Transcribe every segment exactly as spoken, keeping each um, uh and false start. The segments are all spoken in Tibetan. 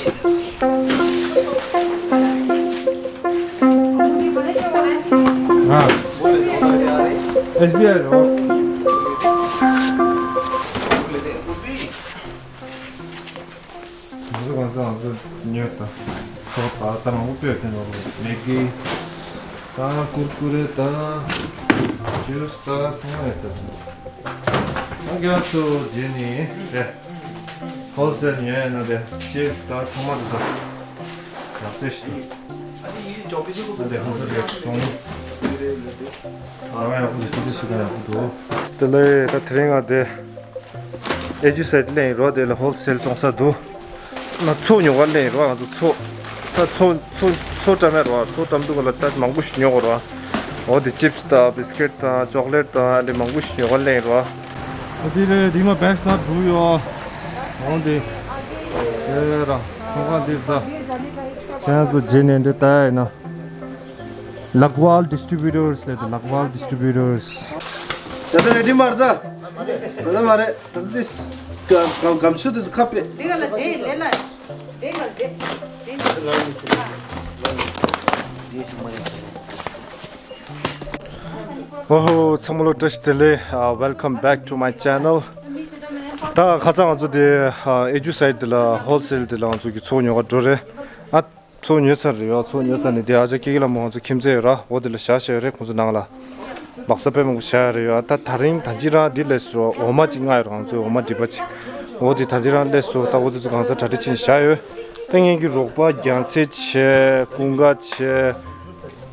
ཨ། ཨེས་བི་ཨའི་རེད། ང་ཚོ་ང་ཚོ་ང་ཚོ་ཉོས་ད། ཚོགས་ད་ད་མང་པོ་སྤྲད་དེ་ནོར་མེ་གི་ད་ཀུར་ཀུ་རེ་ད་ཇུས་ད་ཚང་མ་ཡོད་ད། ང་རྒྱ་ཚོ་རྗེས་ནི་རེད། ཧོལ་སེལ་ཉོས་ན་རེད། ཅིབས་ད་ཚང་མ་རེད་ད། ཡག་ཚད་ཞིག་འདུག་ད་དེ་ཧོལ་སེལ་རེད་བཙོང་། ཨ་ཡག་པོ་འདུག་དེ་ཞིག་ད་ཡག་པོ་འདུག་དེ་ལས་ད་དེ་རིང་ང་དེ། ཨེ་ཇུ་སའེ་ཌི་ལེན་རོ། དེ་ལ་ཧོལ་སེལ་བཙོང་ས་འདུག་ན་མཚོ་ཉོ་ག་ལེན་རོ། ང་ཚོ་མཚོ། ད་མཚོ་མཚོ་མཚོ་བཀྲ་མེད་རོ། མཚོ་བཀྲ་འདུག་ག་ལ་ད་མང་པོ་ཞིག་ཉོ་གོ་རོ། འོ་དེ་ཅིབས་དང་བིས་ཀེཊ་དང་ཅོག་ལེཊ་དང་ཨ་འདི་མང་པོ་ཞིག་ཉོ་ག་ལེན་རོ། འོ་དེ་རེད། དེ་མ་བེང་སི་ན་འགྲོ་ཡོ། འོ་དེ་ཡ་ཡ་ར་ཚོང་ཁང་དེ་ད་ཁྱེད་ཚོ་རྗེས་ནས་འདི་ད་ཡ་ཡིན་ན། ལག་ཝལ་ཌིས་ཊི་བྷིའུ་ཊར་ལབ་དེ། ལག་ཝལ་ཌིས་ཊི་བྷིའུ་ཊར། ད་ད་རེ་ཌི་མར་ད། ད་ད་མ་རེད། ད་ད་དེ་གམ་གམ་ཆུ་དེ་ཁ་པེ། དེ་ག་ལ་དེ་ལེ་ལ། དེ་ག་ལ་དེ། དེ་ག་ལ། ཨོ་ཧོ། ཚང་མ་ལོ་བཀྲ་ཤིས་བདེ་ལེགས། Uh, welcome back to my channel. ད་ཁ་སང་ང་ཚོ་དེ་ཨེ་ཇུ་སའེ་ཌི་དེ་ལ་ཧོལ་སེལ་དེ་ལ་ང་ཚོ་གི་མཚོ་ཉོ་ག་འགྲོ་རེད། ཨ། མཚོ་ཉོས་ཚར་རེད་ཡོ། མཚོ་ཉོས་ཚར་ནས་དེ་ཨ་ཅག་ཀེ་ཀེ་ལ་མོ་ང་ཚོ་ཁྱིམ་མཚེས་ཡོད་ར། འོ་དེ་ལ་བཞག་བཞག་ཡོད་རེད། ཁོང་ཚོ་ནང་ལ་ལག་ས་དཔེ་མང་པོ་བཞག་ཡོད་རེད་ཡོ། ད་ད་རིང་ད་ཅི་རང་འདི་སླེབས་སོང་། འོ་མ་ཅིག་མངགས་ཡོད་ར། ང་ཚོས་འོ་མ་སྒྲིག་པ་ཅིག་འོ་དེ་ད་ཅི་རང་སླེབས་སོང་། ད་འོ་དེ་ཚོ་གང་ཚ་གྲ་སྒྲིག་ཕྱིན་བཞག་ཡོད། ད་ངེད་ཀྱི་རོགས་པ་རྒྱལ་མཚན་བྱས། ཀུན་དགའ་བྱས།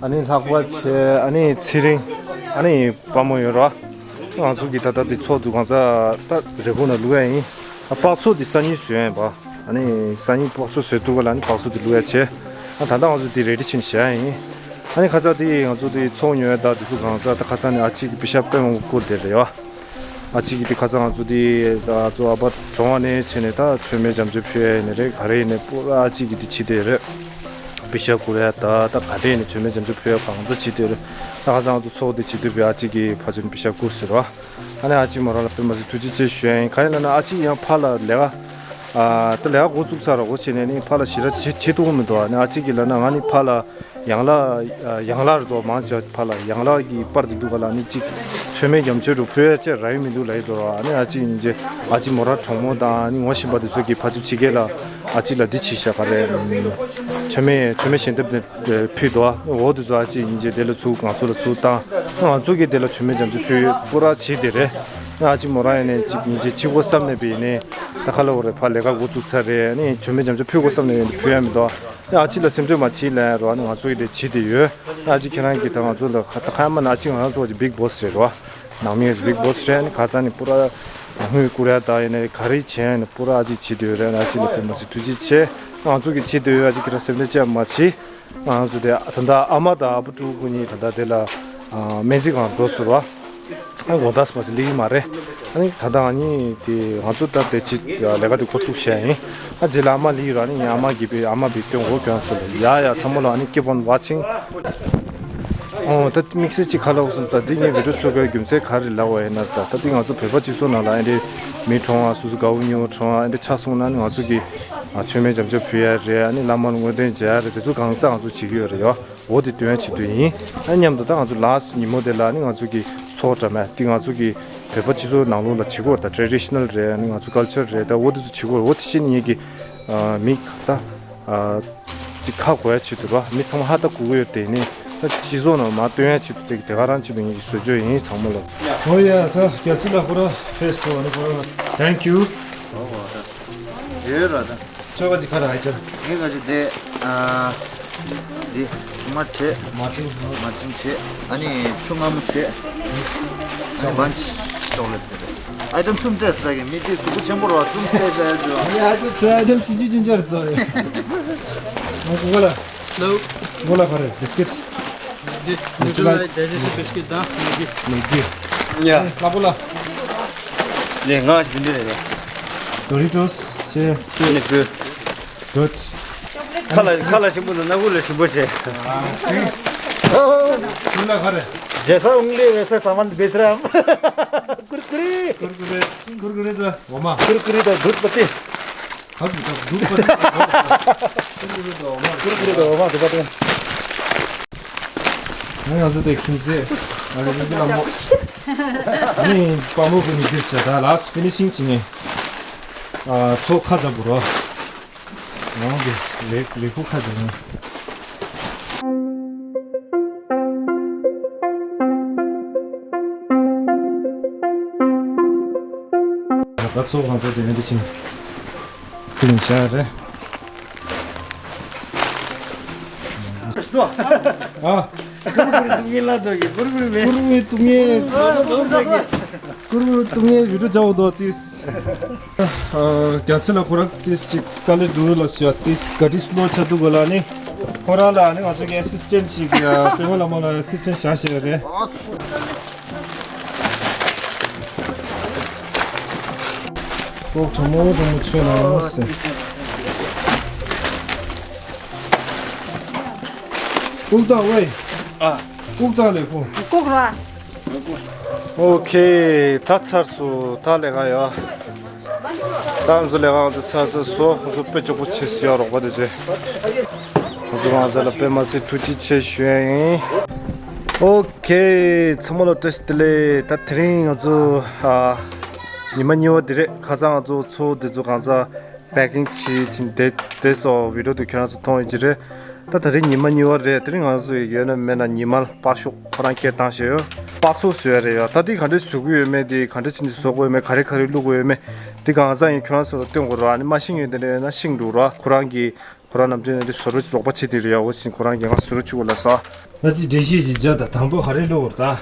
ཨ་ནི་ལྷག་པ་བྱས། ཨ་ནི་ཚེ་རིང་། ཨ་ནི་དཔའ་མོ་ཡོད་ར། ང་ཚོ་གི་ད་ལྟ་འདི་མཚོ་འདུག་གང་ཚ་ད་རེ་སྒུག་ན་བླུག་ཡ་ཡིན། ཨ་པག་མཚོ་འདི་སང་ཉིན་བཟོས་ཡིན་པ། ཨ་ནི་སང་ཉིན་པག་མཚོ་བཟོས་འདུག་ག་ལ། ཨ་ནི་པག་མཚོ་འདི་བླུག་ཡ་བྱས། ཨ་ད་ལྟ་ང་ཚོ་འདི་རེ་ཌི་ཕྱིན་བཞག་ཡ་ཡིན། ཨ་ནི་ཁ་ཚ་འདི་ང་ཚོ་འདི་མཚོ་ཉོ་ཡ་ད་འདི་ཚོ་གང་ཚ་ད་ཁ་ཚ་ནི་ཨ་ཅིག་གི་པི་ཤབ་དཔེ་མང་པོ་བསྐུར་བསྡད་རེད་ཡ། ཨ་ཅིག་གི་འདི་ཁ་ཚ་ང་ཚོ་འདི་ད་ང་ཚོ་ཨ་ཕ་གྲོང་བ་ནས་བྱས་ནས་ད་མཆོད་མེ་ལྗང་ཚོ་ཕུལ་ཡ་ཡིན་ནི་རེད། ག་རེ་ཡིན་ནི་པུ་ར་ཨ་ཅིག་གི་འདི་བྱེད་བསྡད་རེད། པི་ཤབ་བསྐུར་ཡ་ད་ད་ག་རེ་ཡིན་ནི་མཆོད་མེ་ལྗང་ཚོ་ཕུལ་ཡ་གང་ཚ་བྱེད་བསྡད་རེད། ད་ཁ་ཚ་ང་ཚོ་ཚོགས་འདི་བྱེད་དུས་པའི་ཨ་ཅིག་གི་ཕ་ཚོ་ནས་པི་ཤབ་བསྐུར་ཟེར་བ། ཨ་ནི་ཨ་ཅིག་མོ་རང་ལ་དཔེ་མ་སྲིད་ཐུགས་རྗེ་ཆེ་ཞུ་ཡ་ཡིན། ག་རེ་ལབ་ན་ཨ་ཅིག་ཡང་ཕར་ལ་ལས་ཀ་ཨ་ད་ལས་ཀ་འགོ་བཙུགས་ཚར་ར། འོ་བྱས་ནས་ནི་ཕར་ལ་ཞེ་དྲག་བྱེད་བྱེད་ཐུབ་ཀྱི་མི་འདུག་ཨ་ནི་ཨ་ཅིག་གིས་ལབ་ན་ང་ནི་ཕར་ལ་ཡང་ལ་ཡང་ལ་རེད་དོ། མང་ཆེ་བ་ཕར་ལ་ཡང་ལ་གི་པར་དེ་འདུག་ག་ལ། ཨ་ནི་ཅིག་མཆོད་མེ་རྒྱ་མཚོ་རུ་ཕུལ་ཡ་ཅེས་རག་ཡོད་མི་འདུག་ལབ་ཡོད་དོ། ཨ་ནི་ཨ་ཅིག་ཡིན་རྗེས་ཨ་ཅིག་མོ་རང་གྲོགས་མོ་དང་ཨ་ནི་ངོ་ཤེས་པ་དེ་ཚོ་གིས་ཕར་ཚུར་ཕྱི་རྒྱལ་ལ་ཨ་ཅིག་ལ་འདི་བྱས་ཤག་ག་རེ་མཆོད་མེ་མཆོད་མེ་ཞལ་འདེབས་དེ་ཕུལ་འདུག་འོ་དེ་ཚོ་ཨ་ཅིག་ཡིན་རྗེས་དེ་ལ་ཚུར་ང་ཚོ་ལ་ཚུར་བཏང་། ང་ཚོ་གིས་དེ་ལ་མཆོད་མེ་རྒྱ་མཚོ་ཕུལ་པུ་ར་བྱས་དེ་རེད། ཨ་ཅིག་མོ་རང་ཡིན་ནས་ཅིག་ཡིན་གཅིག་བྱེད་དགོས་བསམ་ནས་པས་ནས་ད་ཁ་ལོ་རེ་ཕར་ལས་ཀ་འགོ་བཙུགས་ཚར་རེད། ཨ་ནི་མཆོད་མེ་རྒྱ་མཚོ་ཕུལ་དགོས་བསམ་ནས་ཡོད་ནས་ཕུལ་ཡ་མི་འདུག་ཨ་ཅིག་ལ་སེམས་ཁྲལ་མ་བྱེད་ལབ་རོགས། ཨ་ནི་ང་ཚོ་གིས་དེ་བྱེད་དེ་ཡོད། ཨ་ཅིག་ཁྱེད་རང་གིས་ད་ང་ཚོ་ལ་ཁ་ད་ཁ་ཡ་མ་ན་ཨ་ཅིག་ང་རང་ཚོ་ཅིག་བིག་བོ་སི་རེད་རོ། ནང་མི་ཡང་ཅིག་བིག་བོ་སི་རེད། ཨ་ནི་ཁ་ཚ་ནི་པུ་ར་དངུལ་བསྐུར་ཡ་ད་ཡིན་ནས་ག་རེ་བྱས་ནས་པུ་ར་ཨ་ཅིག་བྱེད་དེ་ཡོད་རེད། ཨ་ཅིག་ལ་དཔེ་མ་སྲིད་ཐུགས་རྗེ་ཆེ། ང་ཚོ་གིས་བྱེད་དེ་ཡོད། ཨ་ཅིག་ཁྱེད་རང་སེམས་ཁྲལ་ཅི་ཡང་མ་བྱེད། ང་ཚོ་དེ་ད་ལྟ་ཨ་མ་དང་ཨ་ཕ་ཕྲུ་གུ་གཉིས་ད་ལྟ་དེ་ལ་སྨན་རྩིས་ཁང་འགྲོ་ཟེར་བ། ཨ་དགོང་དག་སི་པ་སི་ལི་མ་རེད། ཨ་ནི་ད་ལྟ་ང་གཉིས་དེ་ང་ཚོ་ད་དེ་ཅི་ལས་ཀ་དེ་འགོ་ཚུགས་བྱས་ཡིན། ཨ་རྗེས་ལ་ཨ་མ་ལི་ར། ཨ་ནི་ངའི་ཨ་མ་གིས་པའི་ཨ་མ་པའི་སྟོན་འོ་གྱོན་ཚོ་ལ་ཡ་ཡ་ཚང་མ་ལ་ཨ་ནི་keep on watching། ཨོ་ད་དམིགས་བསལ་ཅིག་ག་ལ་འོ་སོང་། ད་འདི་ངས་བི་ཌིའོ་བཟོ་དགོས་རྒྱུ་མཚན་ག་རེ་ལབ་པ་ཡིན་ན། ད་ད་འདི་ང་ཚོ་བོད་པ་སྤྱི་ཚོགས་ནང་ལ་ཨ་འདྲའི་མི་གྲོངས་པ་སོ་སོ་དགའ་བོ་ཉེ་བོ་གྲོངས་པ་ཨ་འདྲ་ཆགས་སོང་ན་ནི་ང་ཚོ་གིས་མཆོད་མེ་རྒྱ་མཚོ་ཕུལ་ཡ་རེད། ཨ་ནི་བླ་མར་བསྔོ་རྟེན་མཇལ་ཡ་རེད། དེ་ཚོ་གང་ཟག་ང་ཚོ་བྱེད་ཀྱི་ཡོད་རེད་ཡོ། འོ་དེ་སྟོན་ཡ་ཆེད་དུ་ཡིན། ཨ་མཉམ་དུ་ད་ང་ཚོ་ལ་སི་ཉིན་མོ་དེ་ལ་ནི་ང་ཚོ་གི་ཚོགས་འདྲ་མེད་དེ་ང་ཚོ་གི་བོད་པ་སྤྱི་ཚོགས་ནང་ལོགས་ལ་བྱེད་སྒོ་ད་ཊེ་རེ་ཌི་ཤི་ནལ་རེད། ཨ་ནི་ང་ཚོ་ཀལ་ཅར་རེད། ད་འོ་དེ་ཚོ་བྱེད་སྒོ་འོ་དེ་བཤད་ནི་ངེད་ཀྱི་མི་ད་ཅིག་ཁ་གོ་ཡ་ཆེད་དུ་ར་མི་ཚང་མ་ཧ་ད་གོ་གི་ཡོད་དེ་ནི་ད་སྤྱི་ཚོགས་ནང་མ་སྟོན་ཡ་ཆེད་དུ་དེ་དེ་ག་རང་ཆེད་དུ་ངེད་ཀྱི་བཟོ་བཅོས་ཡིན་ཚང་མ་ལ། ཨོ་ཡ་ད་རྒྱ་ཚི་ལ་ཁོ་ར་ཕེ་སོ་ཨ་ནི་ཁོ་ར་thank you། ཡོད་ར་ད། ཁྱོད་ག་ཅི་ཁ་ར་ཨ་ཅག་ངས་ག་ཅི་དེ། ཨ། འདི། མ་ཁྲེ། མ་ཁྲེ། མ་ཁྲེ་ཁྲེ། ཨ་ནི་ཆུ་མངར་མོ་ཁྲེ། ཨ་ནི་བན་ཆི་ཅོག་ལེ་ཊི་ཁྲེ། ཨའི་ཊེམ་གསུམ་སྤྲད་ཟེར་གི་མི་དེ་གཟུགས་པོ་ཆེན་པོ་རོ་གསུམ་སྤྲད་ཟེར་རྒྱུ། ཨ་ནི་ཨ་ཅག་ཁྱོད་ཨའི་ཊེམ་ཆི་ཆི་ཆི་ཆི་རེད་དོ། ང་གོ་ག་ལ། ལོ། གོ་ལ་ག་རེ་བིས་ཀིཊ། འདི་ནིའུ་ཊི་ལའི་ཌའི་ཇེ་སི་ཊིབ་བིས་ཀིཊ་དང་མེ་གི། མེ་གི། ཡ། ལ་གོ་ལ། ལེ་ང་ཞིག་འདི་འདྲ་རེད། ཌོ་རི་ཊོས་ཆེ། ནི་བུ། གུཌ། ཁ་ལ་ཁ་ལ་ཞིམ་པོ་དང་སྣ་ཁུག་ལ་ཞིམ་པོ་བྱས། ཨ་ཙི། ཁྱོད་ལ་ག་རེ། जैसा उंगली वैसा सामान बेच रहा है हम। कुरकुरे। कुरकुरे। कुरकुरे तो वोमा। कुरकुरे तो दूध पत्ती। ཁ་ཟིག་ད་སྡུག་པ་ཟིག་ཀུ་རུ་ཀུ་རུ་དོ་མ་ཀུ་རུ་ཀུ་རུ་དོ་མ་འདུག་པ་དེ། ང་ང་ཚོ་དེ་ཁྱིམ་མཚེས་ང་ཚོ་རིག་ལ་མོ། ཨ་ནི་དཔའ་མོ་གི་མི་དེ་ཟེར་ད་ལཱསི་ཕི་ནི་ཤིང་བྱེད་ངེས། ཨ་ཚོ་ཁ་ཟ་བུ་རོ། ང་གི་རེ་རེ་ཁུ་ཁ་ཟ་ངེས། ད་ཚོ་ང་ཚོ་དེ་ནི་དེ་ཕྱིན། ཚིག་ནི་ཤ་རེད། ཨ། ཀུར་ཀུར་ཏུ་ངེ་ལ་དོ་གི་ཀུར་ཀུར་མེ། ཀུར་ཀུར་ཏུ་ངེ། ཀུར་ཀུར་ཏུ་ངེ་བི་ཏུ་ཇའོ་དོ་ཏིས། རྒྱ་ཚེ་ལ་ཁོ་རང་ཏིས་ཅིག་དཀའ་ལས་འདུག་ལ་ཞུ་ཏིས་ག་ཏིས་ལོ་ཆ་འདུག་ག་ལ་ནི། ཁོ་རང་ལ་ནི་ང་ཚོ་གི་ཨེ་སིས་ཊེན་ཊི་ཅིག་པེ་མ་ལ་མོ་ལ་ཨེ་སིས་ཊེན་ཊི་བཞག་བཞག་རེད། ཀོག་གྲང་མོ་གྲང་མོ་མཆོད་ལ་ཟེར། ཨུག་ཏང་ཝེ། ཨ། ཨུག་ཏང་ལེ་ཁུ། ཀོག་ར། ཨོ་ཁེ། ད་ཚར་སོང་། ད་ལས་ཀ་ཡོད། ད་ང་ཚོ་ལས་ཀ་ང་ཚོ་ཚར་སོང་སོ། ང་ཚོ་དཔེ་སྐྱོ་པོ་བྱས་སོང་ཡ། རོགས་པ་དེ་ཚོས། ང་ཚོ་ང་ཚོ་ལ་དཔེ་མ་སྲིད་ཐུགས་རྗེ་ཆེ་ཞུ་ཡ་ཡིན། ཨོ་ཁེ། ཚང་མ་ལ་བཀྲ་ཤིས་བདེ་ལེགས། ད་དེ་རིང་ང་ཚོ་ཨ་ཉི་མ་གཉིས་པ་དེ་རེད། ཁ་སང་ང་ཚོ་ཚོ་དེ་ཚོ་གང་ཚ་པེ་ཀིང་བྱེད་ཕྱིན་དེ་དེ་སོགས་བི་ཌི་ཡོ་དེ་ཁྱེད་རང་ཚོ་མཐོང་ཡོད་ཀྱི་རེད། ད་དེ་རིང་ཉི་མ་གཉིས་པ་རེད། དེ་རིང་ང་ཚོ་ཡོད་ན་མེད་ན་ཉི་མ་པགས་ཤོག་ཁོ་རང་སྐད་བཏང་བཞག་ཡོད། པགས་ཚོ་བཟོས་རེད་ཡ། ད་དེ་ག་འདྲས་བཟོ་གི་ཡོད་མེད། དེ་ག་འདྲས་བྱས་ནས་བཟོ་དགོས་ཡོད་མེད། ག་རེ་ག་རེ་བླུག་དགོས་ཡོད་མེད། དེ་གང་ཟག་ཡིན་ཁྱོད་རང་ཚོ་ལ་སྟོན་དགོས་ར། ཨ་ནི་མ་ཤེས་མཁན་དེ་འདྲ་ཡོད་ན་ཤེས་འགྲོ་ར། ཁོ་རང་གིས་ཁོ་རང་ནམ་རྒྱུན་ནས་འདི་བཟོ་རོགས་རོགས་པ་བྱེད་དེ་རེད་ཡ། འོ་ཕྱིན་ཁོ་རང་གིས་ང་བཟོ་རོགས་བྱེད་དགོས་ལ་ས། ད་ཅི་འགྲེལ་བཤད་ཅིག་བྱ། ད་དང་པོ་ག་རེ་བླུག་དགོས་རེད།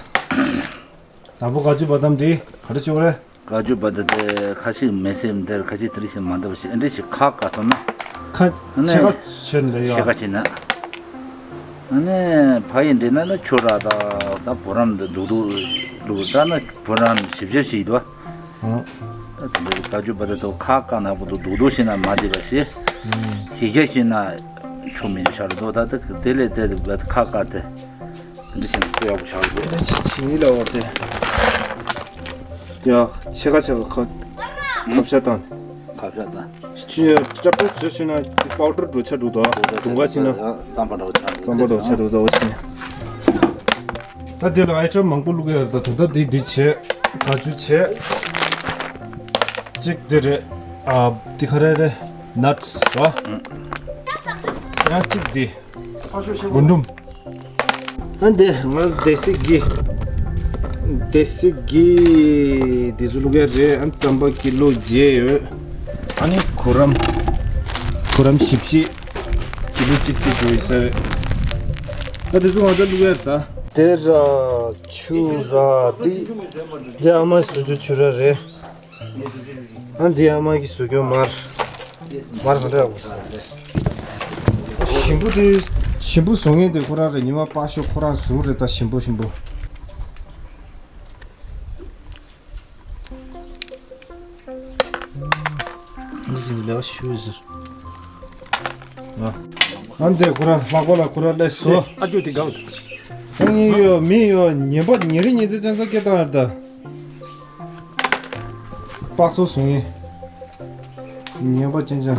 ད་དང་པོ་ཀ་ཇུ་བ་དམ་དེ་ག་རེ་བྱེད་དགོས་རེད། ཀ་ཇུ་བ་དམ་དེ་ཁ་ཤས་མེ་སེམས་དེར་ཁ་ཤས་དེ་རིགས་ཤིག་མ་འདྲ་བ་ཞིག་ཨེ་འདྲ་ཞིག་ཁ་བཀག་ཐུབ་ན། ཁ་ཨ་ནི་ཕྱེད་ཀ་ཕྱེད་ལ་ཡ། ཕྱེད་ཀ་ཕྱེད་ན། ཨ་ནི་ཕ་ཡི་འདྲེ་ན་ནི་ཆུ་ར་ད་ད་བུ་རམ་འདི་འདུག་འདུག་འདུག་ད་ནི་བུ་རམ་ཞིབ་ཞིབ་ཞིག་འདུག་ཨང་། ད་དེ་འདྲ་ཀ་ཇུ་བ་དམ་དེ་ཁ་བཀག་ན་པོ་འདུག་འདུག་འདུག་ཞིག་ན་མ་བདེ་བ་ཞིག་ཨང་། ཞིབ་ཞིབ་ཞིག་ན་ཆུ་མི་འདུག་ཤར་འདུག་ད་ད་དེ་ལས་དེ་ཁ་བཀག་དེ། འདི་བཞིན་དུ་ཡག་པོ་བྱ་དགོས། ད་ཕྱི་ཕྱི་ཡིན་ལ་འོར་ཏེ། ཡ། ཕྱེད་ཀ་ཕྱེད་ཀ་ཁ་ཁ་བྱ་དང་། ཁ་བྱ་དང་། ཅི་ཡ་ཅ་པོ་བཟོས་ཤེ་ན་དེ་པའུ་ཌར་འགྲོ་ཆ་འགྲོ་དང་། དུང་ག་ཕྱིན་ན། རྩམ་པ་འདྲ་བོ་ཆ་འགྲོ། རྩམ་པ་འདྲ་བོ་ཆ་འགྲོ་དང་འོ་ཕྱིན་ན། ད་དེ་ལ་ཨའི་ཊེམ་མང་པོ་བླུག་ཡ་རེད། ད་ད་ལྟ་འདི་འདི་བྱས། ཀ་ཇུ་བྱས། གཅིག་འདི་རེད། ཨ་འདི་ག་རེ་རེད། ནཊ་སི་ར། ཡང་གཅིག་འདི། རྒུན་འབྲུམ། ཨ་འདི་ང་སྡེ་སྲིད་ཀྱི། སྡེ་སྲིད་ཀྱི་འདི་ཚོ་བླུག་ཡ་རེད། ཨ་རྩམ་པ་ཀི་ལོ་བརྒྱད་ཡོད། ཨ་ནི་གུ་རམ། གུ་རམ་བཞི་བཞི། ཀི་ལོ་གཅིག་གཅིག་འགྲོ་ཡི་ས་རེད། ཨ་འདི་ཚོ་ང་ཚོ་བླུག་ཡ་རེད་ད། དེ་ར་ཆུ་ར་འདི། འདི་ཨ་མ་བཟོ་རྒྱུ་ཆུ་ར་རེད། ཨ་འདི་ཨ་མ་གིས་བཟོ་རྒྱུ་མར། མར་ག་འདྲ་ཡག་པོ་བཟོ་རེད། ཞིམ་པོ་དེ། ཞིམ་པོ་བཟོ་མཁན་དེ་ཁོ་རང་རེད། ཉི་མ་པགས་ཤོག་ཁོ་རང་བཟོ་རེད་ད། ཞིམ་པོ་ཞིམ་པོ། ཨ་འདི་ཁོ་རང་ལྷག་པ་ལ་ཁོ་རང་སླེབས་སོ། ཨ་ཅོ་དེ་གང་། ཨ་ནི་ཡོ་མི་ཡོ་ཉན་པ་ཉེ་རིང་ཉེ་ཚེ་ཅན་ཚ་སྐད་བཏང་ཡར་ད། པགས་ཚོ་བཟུང་ངེ། ཉན་པ་ཅན་ཅན།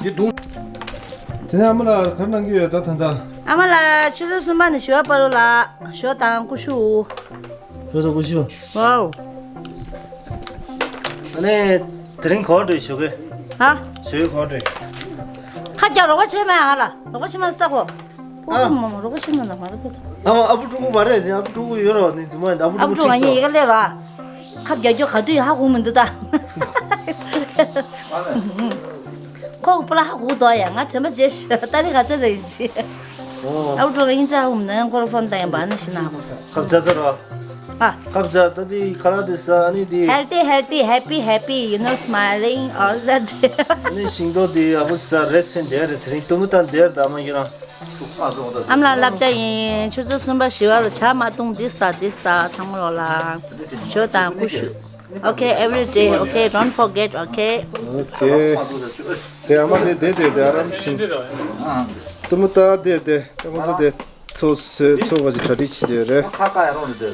དེ་ནས་ཨ་མ་ལགས་ག་རེ་གནང་གི་ཡོད་ད་ད་ལྟ། ཨ་མ་ལགས་ཆུ་ཚོད་གསུམ་པ་ནས་བཞི་པ་བར་ལ་ཞོ་དང་ཀུ་ཤུ། ཞོ་དང་ཀུ་ཤུ། ཝའོ། ཨ་ནི་དེ་རིང་ག་པར་འགྲོ་ཞོགས་ཀས། ཧ། ཞོགས་ཀས་ག་པར་འགྲོ། ཁ་རྒྱག་རོགས་པ་བྱེད་མ་ཡ་ང་ལ་རོགས་པ་བྱེད་མ་སྟག་གོ། ཨ། ཨ་མ་མ་རོགས་པ་བྱེད་མ་ན་ང་ལ་ཁོ། ཨ་མ་ཨ་བུ་ཕྲུ་གུ་མ་རེད་དེ། ཨ་བུ་ཕྲུ་གུ་ཡོད་རོགས་ནི་དུ་མ་ཡིན། ཨ་བུ་ཕྲུ་གུ་ཕྲུ་གུ་ཡིན་ག་ལས་ར། ཁ་རྒྱག་རྒྱུ་ག་དུས་ཧ་གོ་མི་འདུག་ད། ཁོ་གི་པུ་ལ་ཧ་གོ་དོ་ཡ། ང་དྲན་པ་བརྗེད་ཤག་ད་རེས་ག་ཚོད་རེད་ཅི། ཨ་བུ་ཕྲུག་ལ་དབྱིན་ཇི་ཧ་གོ་མི་འདུག་ཡང་ཁོ་ལ་ཕོན་བཏང་ཡིན་པ་ཨ་ནི་ཤི་ན་ཧ་གོ་སོང་། ཁབ་ཇ་ཟ་རོ། ཨ། ཁབ་ཇ་ད་དེ་ཁ་ལག་དེ་ཟ། ཨ་ནི་དེ། Healthy, healthy, happy, happy, you know, smiling all the day. ཨ་ནི་ཤིང་ཏོག་དེ་ཡག་པོ་ཟ། རེད་སེམས་བདེ་རེད། དེ་རིང་སྟོན་མོ་དང་བདེ་རེད། ད་མ་ཡིན་རང་། ཨ་མ་ལགས་བསླབ་བྱ་ཡིན། ཆུ་ཚོད་གསུམ་པ་བཞི་པ་ལ་ཇ་མ་བཏུང་། འདི་ཟ་འདི་ཟ། ཚང་མ་ལོག་ལ་ཞོ་དང་ཀུ་ཤུ། Okay, every day, okay, don't forget, okay. Okay. དེ་ཨ་མ་དེ་དེ་དེ་དེ་ཨ་རམ་ཤིང་། ཏུ་མུ་ཏ་དེ་དེ་ཏ་མུ་ཟུ་དེ་ཚོ་སེ་ཚོ་བ་ཅི་གྲ་སྒྲིག་བྱེད་དེ་རེད། ཁ་ཁ་ཡ་རོ་རེད་དེ།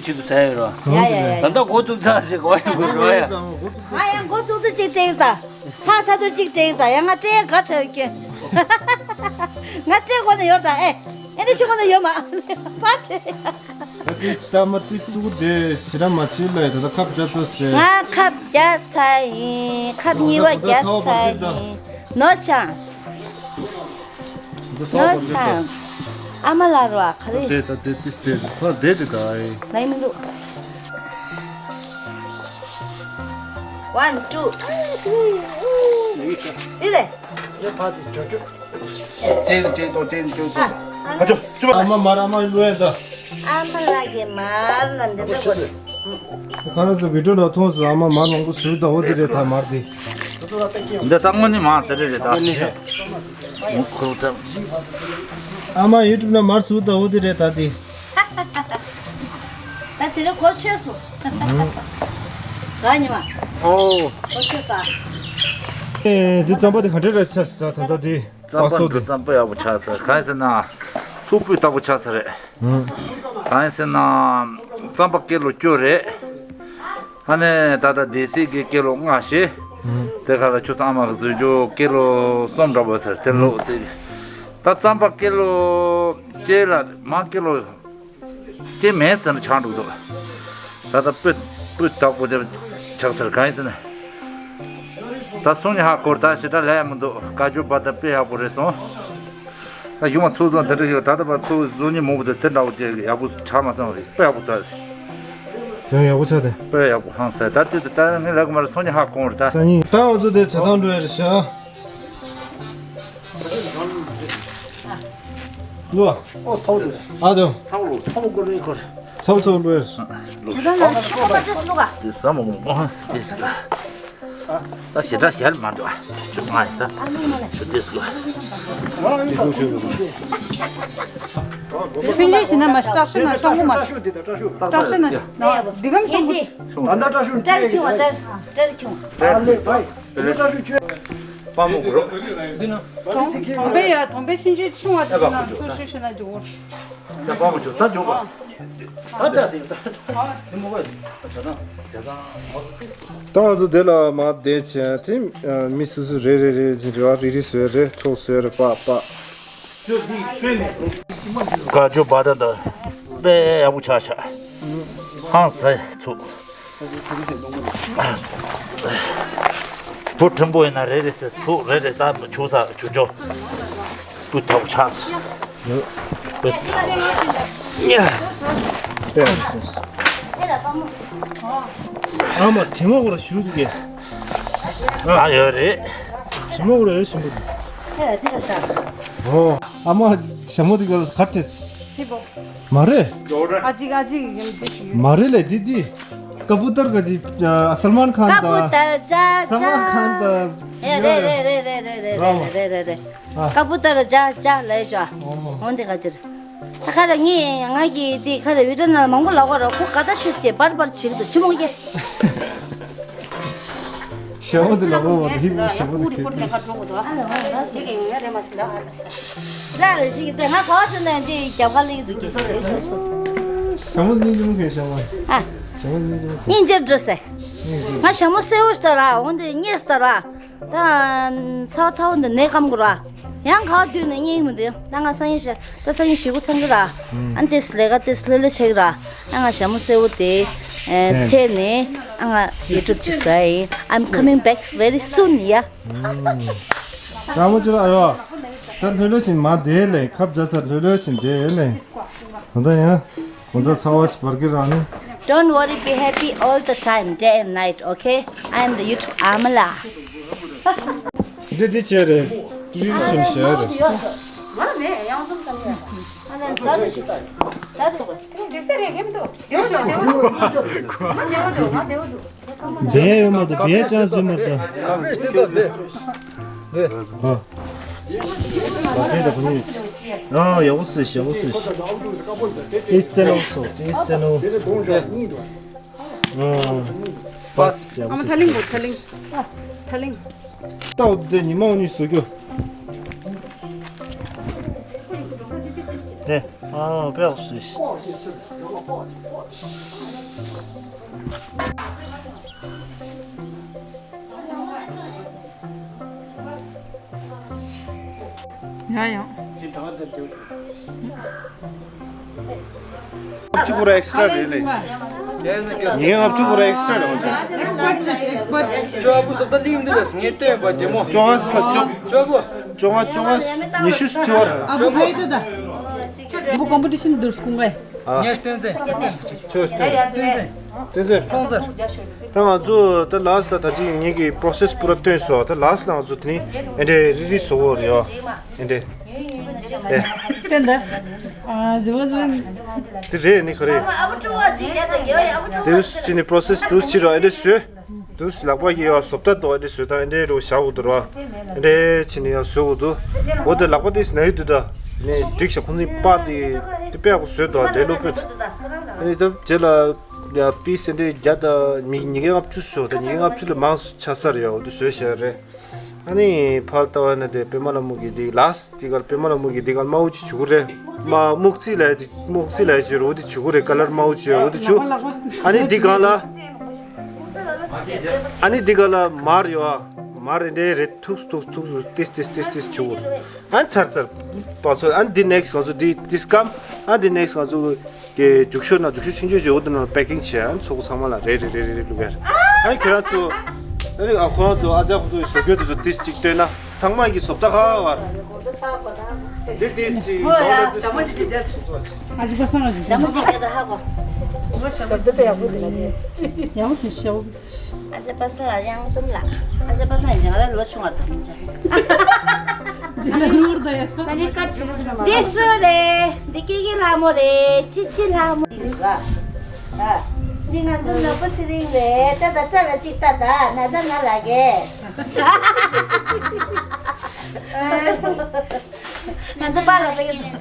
གི་ཆེད་དུ་ཟ་ཡོད་རོ། ཡ་ཡ་ཡ། ད་ལྟ་འགོ་བཙུགས་ཚར་ཟེར་གོ་ཡ་གོ་རོ་ཡ། ང་ཡང་འགོ་བཙུགས་ཚུལ་གཅིག་སྤྲད་ཡོད་ད། ཚ་ཚ་ཚོད་གཅིག་སྤྲད་ཡོད་ད། ཡང་ང་སྤྲད་དགའ་ཚོད་ཀྱི། ང་སྤྲད་དགོས་ནི་ཡོད་ད་ཨེ། ཨེ་འདྲ་ཆུ་ཁོ་ལ་ཡོད་མ། ཕ་ཏེ། ད་ཏིས་ད་མ་ཏིས་ཙུག་དེ་ཞི་ར་མ་ཆི་ལ་ད་ད་ཁབ་རྒྱ་ཚ་ཞེ། ང་ཁབ་རྒྱ་ཚ་ཡིན། ཁབ་གཉིས་པ་རྒྱ་ཚ་ཡིན། No chance. No chance. ཨ་མ་ལ་རོ་ཨ་ཁ་རེ། དེ་ད་དེ་ཏིས་དེ་ཕ་དེ་དེ་ད་ཨེ། ལའི་མི་འདུག One, two, three. དེ་རེད། ཅེན་ཅེན་ཏོ་ཅེན་ཅེན་ཏོ། ཨ་ཅོ་ཅོ། ཨ་མ་མར་ཨ་མ་ལུ་ཡན་ད། ཨ་མ་ལགས་ཀྱི་མར་ལ་འདི་འདྲ་གོ། ཁ་ན་སུ་བི་ཌིའོ་ནང་མཐོང་སུ་ཨ་མ་མར་མང་པོ་ཟུར་ད་འོ་དེ་རེད་ད་མར་དེ། འདི་ད་དངོས་གནས་མར་དེ་རེད་རེད་ད། མུ་ཁུར་ཙམ། ཨ་མ་ཡུ་ཊུབ་ནང་མར་ཟུར་ད་འོ་དེ་རེད་ད་དེ། ད་དེ་རེད་གོ་ཆོད་སོང་། ག་ཉི་མ། ཨོ། གོ་ཆོད་ས། ཨེ་དེ་རྩམ་པ་དེ་ག་འདྲ་རེད་ཆ་ས་ད་ད་དེ། རྩམ་པ་འདི་རྩམ་པ་ཡག་པོ་ཆགས་ཚར། གང་ཡིན་ཟེར་ན། ཚུགས་སྤུས་དག་པོ་ཆགས་ཚར་རེད། གང་ཡིན་ཟེར་ན། རྩམ་པ་ཀི་ལོ་བཅུ་རེད། ཨ་ནི་ད་ལྟ་སྡེ་སྲིད་ཀྱི་ཀི་ལོ་ལྔ་བཞི། དེ་ཁ་ལ་ཆུ་ཚང་མ་གི་བཟོ་རྒྱུ་ཀི་ལོ་གསུམ་འདྲ་བོ་ཟེར་དེ་ལོ་དེ། ད་རྩམ་པ་ཀི་ལོ་བཅུ་ལ་མ་ཀི་ལོ། ཅི་མེད་ཟེར་ན་ཆགས་འགྲོ་འདུག་ད་ལྟ་སྤུས་སྤུས་དག་པོ་དེ་ཆགས་ཟེར་གང་ཡིན་ཟེར་ན། ད་སོང་ནས་ཧ་གོ་ད་ཞེ་དྲག་ལས་མི་འདུག་བཀའ་བརྒྱུད་པ་ད་དཔེ་ཡག་པོ་རེད་སོང་། ད་གཞུང་མ་ཚོགས་བཟང་དེ་འདྲ་ཞིག་ད་ལྟ་བར་ཚོགས་བཟོ་ཉིན་མོ་བོ་དེ་དེ་འདྲ་བོ་ཅིག་ཡག་པོ་ཆགས་མ་སོང་རེད། དཔེ་ཡག་པོ་ད། དེ་ཡག་པོ་ཆགས་ཏེ། དཔེ་ཡག་པོ་ཧང་སང་ད་དེ་ད་ངས་ལབ་གི་མ་རེད། སོང་ནས་ཧ་གོ་རེད་ད། སང་ཉིན་ད་འོ་ཚོ་དེ་བྱེད་སྟངས་འགྲོ་ཡ་རེད་ཤག་ལོ། ཨོ་ཚའོ་དེ། ཨ་ཚའོ། ཚའོ་ལོ། ཚའོ་གོ་རེ་གོ་རེ། ཚའོ་ཚའོ་ལོ། ཇ་དང་ལ་ཆུ་ཁོ་པ་དེ་སླུ་ག་དེ་ཟ་མོ་མོ་ཧ་དེ་སི་ག་ད་ཞེ་དྲག་ཞལ་མ་འགྲོ། ཆུ་མ་ཡི་ད། ཨ་ནི་མ་ལ། ཆུ་དེ་སི་ག་དེ་ཁོ་ཆུ་ལོ། ཆུ་ལེ་ཞིག་ན་མ་སྟག་ཤི་ན་སྲང་མོ་མ། སྟག་ཤི་ན་འདི་གམ་ཤོག་གུ། ད་ད་ད་ཤུ་ཏྲར་ཁྱུང་བ་ཏྲར་ཏྲར་ཁྱུང་བ། ཨ་ལེ་བའི། དཔའ་མོ་གུ་རུ། དོང་དོང་པའི་ཡ་དོང་པའི་ཆུང་ཆུང་ཆུང་བ་དེ་ན་ཚུར་ཤུ་ཤུ་ན་འཇུག་གོ། ད་དཔའ་མོ་ཆུང་ད་འཇུག་གོ། ད་ཅག་ཟིན་ད། ད་ང་ཚོ་དེ་ལ་མ་བསྡད་བྱས་དེ་མི་སུ་སུ་རེ་རེ་རེ་རེ་བ་རི་རི་བཟོས་རེ་ཚོགས་བཟོས་རེ་པ་པ། དགའ་ཇོ་བ་ད་ད་དཔེ་ཡག་པོ་ཆགས་ཤག་ཧང་སང་ཚུགས། བུ་ཕྲན་བུ་ཡིན་ན་རེ་རེ་ཟེར་ཚུགས་རེ་རེ་ད་ཆུ་ས་ཆུ་ཇོ་སྤུས་དག་པོ་ཆགས་སོང་། ཨ་མ་དྲི་མ་གོ་ར་ཞུ་ཐུབ་གེ། ད་ཡོད་རེད། དྲི་མ་གོ་ར་ཡོད་ཞིམ་པོ་འདུག་ཨོ། ཨ་མ་ཞྭ་མོ་དེ་ག་ལ་ག་ཏེས། མ་རེད། ཨ་ཅིག་ཨ་ཅིག་ཡང་དེ་ཞིག་ཡོད། མ་རེད་ལེ་དེ་དེ། ཀ་པུ་ཏར་ག་ཅིག་ཨ་སལ་མན་ཁན་དང་། ཀ་པུ་ཏར་ཅ་ཅ། སལ་མན་ཁན་དང་། ཨེ་རེད་རེད་རེད། ཀ་པུ་ཏར་ཅ་ཅ་ལེ་ཅ། འོ་འདི་ག་ཅིག་ད་ཁ་ར་ངས་ང་གི་དེ་ཁ་ར་བི་ཌིའོ་ནང་མང་པོ་ལབ་གོ་ར་ཁོ་ག་ད་ཤོད་ཀྱི་པར་པར་བྱེད་ཀྱི་འདུག་ཆི་མོ་ཡེ། ཞྭ་མོ་དེ་ལ་མོ་མོ་དེ་ཧི་མོ་ཞྭ་མོ་དེ་གས་ནས། ར་རེ་ཞིག་གིས་ང་ག་བ་བྱུང་ན་འདི་རྒྱབ་ཁ་ལེགས་འདུག་གི། ཞྭ་མོ་དེ་སྙིང་རྗེ་མོ་གས་ཞྭ་མོ། ཨ། ཞྭ་མོ་སྙིང་རྗེ་མོ་གས། སྙིང་རྗེ་འགྲོ་སེ། སྙིང་རྗེ། ང་ཞྭ་མོ་སེར་བོ་ཞིག་ལྟ་ར་འོ་འདི་གཉེར་ཞིག་ལྟ་ར། ད་ཚ་བ་ཚ་བོ་འདི་ནད་སྐམ་དགོས་ར། ཡང་ག་བ་དུས་ནས་གཉེར་མི་འདུག་ད་ང་སང་ཉིན་ཞིག་ད་སང་ཉིན་ཞེ་པོ་ཚང་གི་ར། ཨ་ནི་ཏེས་ལས་ཀ་ཏེས་ལྷོད་ལྷོད་བྱེད་ཀྱི་ར། ཨ་ང་ཞྭ་མོ་སེར་བོ་དེ། ཨེ་ཚེ་ནས་ཨ་ང་ཡུ་ཊུབ་ཅིག་བཟོ་ཡ་ཡིན། I'm coming back very soon, yeah. ར་མོ་ཅོ་ར་ར། ད་ལྷོད་ལྷོད་བྱིན་མ་དེ་ལས་ཁབ་རྒྱ་ཚ་ལྷོད་ལྷོད་བྱིན་དེ་ལས། ད་ད་ཡང་གོང་ད་ཚ་བ་ཞིག་བར་གི་ར་ནི། Don't worry, be happy all the time, day and night, okay? I am the YouTube Amala. འདི་འདི་བྱས་རེད། ཏུ་རི་སུན་བྱས་རེད། བས་ཡོད་མ་ད་བས་ཅང་བཟོས་མ་ད། ཨ། ཨ་ཡག་པོ་སེ་ཡག་པོ་སེ། ཏེས་ཙེ་ནོ་སོ་ཏེས་ཙེ་ནོ། ཨ། པ་སེ་ཡག་པོ་སེ། ཨ་མ་ཐ་ལིང་གོ་ཐ་ལིང་། ཐ་ལིང་། ཏའོ་དེ་ཉི་མ་འོ་ནི་སུ་གྱོ། དེ་ཨ་པེ་ཨོ་སུ་ཤི། ཡ་ཡང་། ལྔ་བཅུ་ཁོ་ར་ཨེག་སི་ཊ་ར་རེད་ལེ། ཉིས་ལྔ་བཅུ་ཁོ་ར་ཨེག་སི་ཊ་ར་རེད། ཨེག་སི་པར་ཊི་ཆེ་ཤི་ཨེག་སི་པར་ཊི་ཆེ་ཤི། ཅོ་ཨ་བུ་སོབ་ད་ལིང་འདི་ལ་ངས་སྟོན་པ་ཇེ་མོ། ཅོ་ཨ་སི་ལ་ཅོ། ཅོ་ཨ་བུ། ཅོ་ཨ་ཅོ་ཨ་ཉི་ཤུ་སི་ཐུ་བར། ཨ་བུ་ཕ་ཡི་ད་ད། ཨ་བུ་ཀོམ་པི་ཊི་ཤན་དུར་སྐུང་ག་ཡ། ཨ། ངས་སྟོན་ཚེ། ཅོ་སྟོན། སྟོན་ཚེ། སྟོན་ཚེ། ཐོང་ཚེ། ད་ང་ཚོ་ད་ལཱ་སི་ལ་ད་ཅི་ངེད་ཀྱི་པོ་རོ་སེ་སི་པུ་ར་སྟོན་སོང་། ད་ལཱ་སི་ལ་ང་ཚོ་དེ་ནི་ཨེ་འདྲས་རི་རི་བཟོ་གོ་རེད་ཡ། ཨེ་འདྲས། ཨེ། སྟོན་ད། ཨ་ཟི་བ་ཟི་བ། དེ་རེད་ནི་ག་རེད། དེ་ཅི་ནི་པོ་རོ་སེ་སི་དུ་ཅི་ར་ཨེ་འདྲས་བཟོས། དུས་ལག་པ་གི་ཡ་བཟོ་ལྟ་དོ་ཨེ་འདྲས་བཟོས་དང་ཨེ་འདྲས་རོ་བཞག་འོ་དོ་ར། ཨེ་འདྲས་ཕྱིན་ནས་ཡ་བཟོས་འོ་དོ། འོ་དེ་ལག་པ་དེ་ན་ཡོད་དུ་ད། ནས་འགྲིག་ཤག་ཁོང་ཚོའི་པ་དེ་དེ་དཔེ་ཡག་པོ་བཟོས་དོ་ལེ་ལོ་པོད། ཨེ་ནས་ད་རྗེས་ལ་ཡ་པི་སི་ཨེ་འདྲས་བརྒྱ་དང་མི་ཉིས་བརྒྱ་ལྔ་བཅུ་བཟོས་ད་ཉིས་བརྒྱ་ལྔ་བཅུ་ལས་མང་ཆ་ས་རེད་ཡ། འོ་དེ་བཟོས་བཞག་རེད། ཨ་ནི་ཕར་ལྟ་བ་ན་དེ་པད་མ་ལྷ་མོ་གི་དེ་ལཱ་སི་དེ་གར་པད་མ་ལྷ་མོ་གི་དེ་གར་དམར་པོ་ཅིག་བྱུག་གི་རེད། མ་སྨུག་རྩི་ལ་དེ་སྨུག་རྩི་ལ་བྱུག་རེད། འོ་དེ་བྱུག་གི་རེད། ཀ་ལར་དམར་པོ་ཅིག་འོ་དེ་བྱུག་ཨ་ནི་དེ་གང་ལ། ཨ་ནི་འདི་ག་ལ་མར་ཡོད་ཨ། མར་རེ་འདྲའི་རེ་ཐུགས་ཐུགས་ཐུགས་སུ་ཏིས་ཏིས་ཏིས་ཏིས་བྱུག་ཨ་ནི་ཚར་ཚར་པ་ཚོ། ཨ་ནི་འདི་ནེག་སི་ང་ཚོ་འདི་ཏིས་སྐམ། ཨ་འདི་ནེག་སི་ང་ཚོ་གི་རྒྱུགས་ཤོག་ན་རྒྱུགས་ཤོག་ཆུང་ཆུང་བྱས་འོ་དེ་ནང་པེ་ཀིང་བྱས། ཨ་ནི་ཚོགས་པ་ཚང་མ་ལ་རེ་རེ་རེ་རེ་བླུགས་ཡ། ཨ་ནི་ཁྱེད་རང་ཚོ་ཨ་ནི་ཨ་ཁོ་རང་ཚོ་ཨ་ཅག་ཁོ་ཚོ་ཡི་བཟོ་བཀོད་དེ་ཚོ་ཏིས་གཅིག་སྟོན་ན་ཚང་མ་གི་བཟོ་ལྟ་ག་བར། འདི་ཏིས་གཅིག་ཨ་ཅི་པ་སང་ཨ་ཅི་ཞྭ་མོ་གཅིག་རྒྱབ། ཞྭ་མོ་གཅིག་རྒྱབ་ད་ཧ་གོ། ཡག་པོ་ཞིག་ཞྭ་མོ་གཅིག་ཨ་ཅག་པ་སངས་ལ་གཡང་འཛོམས་ལགས། ཨ་ཅག་པ་སངས་ཡིན་ཅང་ལ་ལོ་ཆུང་བར་དང་མི་འཇོག་ཅི་ལ་ལུར་ད་ཡ། འདི་སུ་རེད། འདི་སྐྱེ་དགེ་ལྷ་མོ་རེད། ཅི་ཅི་ལྷ་མོ། འདི་ང་ཚོ་ནག་པོ་ཚེ་རིང་རེད། ད་ད་ཙ་ལ་ཅིག་ལྟ་ད་ན་ད་ན་ལ་གེ། ང་ཚོ་པཱ་ལགས་ད་གི།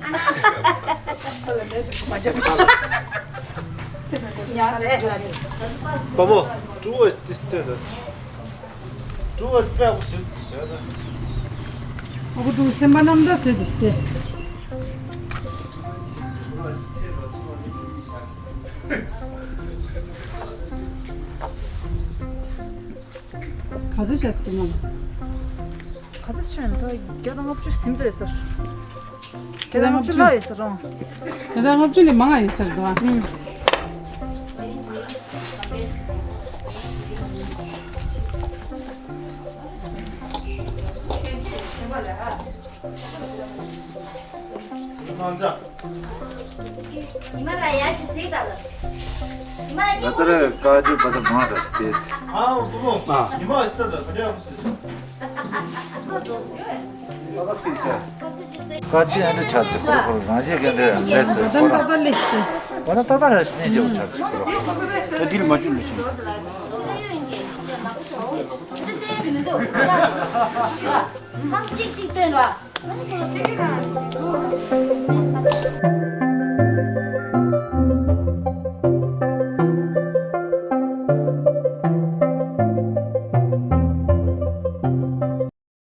བུ་མོ། ཀྲུའུ་ཨེ་ཏི་སྟོད་དང་། ཀྲུའུ་ཨེ་ཏི་པད་བཟོས་བཟོས་དང་། ཨ་ཁུ་ཀྲུའུ་སེམས་པ་རྣམ་དག་བཟོས་ཏེ་སྟེ། ག་ཚོད་བྱས་སོང་། ག་ཚོད་བྱས་ན་ད་བརྒྱ་དང་ལྔ་བཅུ་ཟིན་ཚར་ཟེར། བརྒྱ་དང་ལྔ་བཅུ་ལྷག་ཡོད་ཟེར་རོ། བརྒྱ་དང་ལྔ་བཅུ་ལས་མང་ང་ཡོད་ཟེར་འདུག་ཨ། ཨུམ། ཉི་མ་ལ་ཡར་གྱིས་གཟིགས་དང་ལ། ཉི་མ་ལ་ང་ཚོ་རེ་དཀའ་སྤྱད་པ་དང་མང་རེད་དེ། ཨ་བུ་མོ། ཨ། ཉི་མ་ཨ་སི་ཏ་དང་ག་འདྲ་ཡག་པོ་བཟོས་སོང་། ཨ་ཁ་ཕིག་ཆ། དཀའ་སྤྱད་ཨ་འདྲ་ཆགས་ཏེ་ཁོ་རང་ཁོ་རང་རང་བཞིན་གྱི་འདྲ་ཡང་མེད་ཟེར་ཁོ་རང་། ད་ལྟ་ལས་ཤི་ཏེ། ང་ན་ཏག་ཏག་རང་ཤི་ནས་རྒྱལ་བ་ཆགས་ཏེ་ཁོ་རང་། ད་འདི་ལ་མ་བཅུག་ལ་ཕྱིན། ཁམ་གཅིག་གཅིག་སྟོན་ར།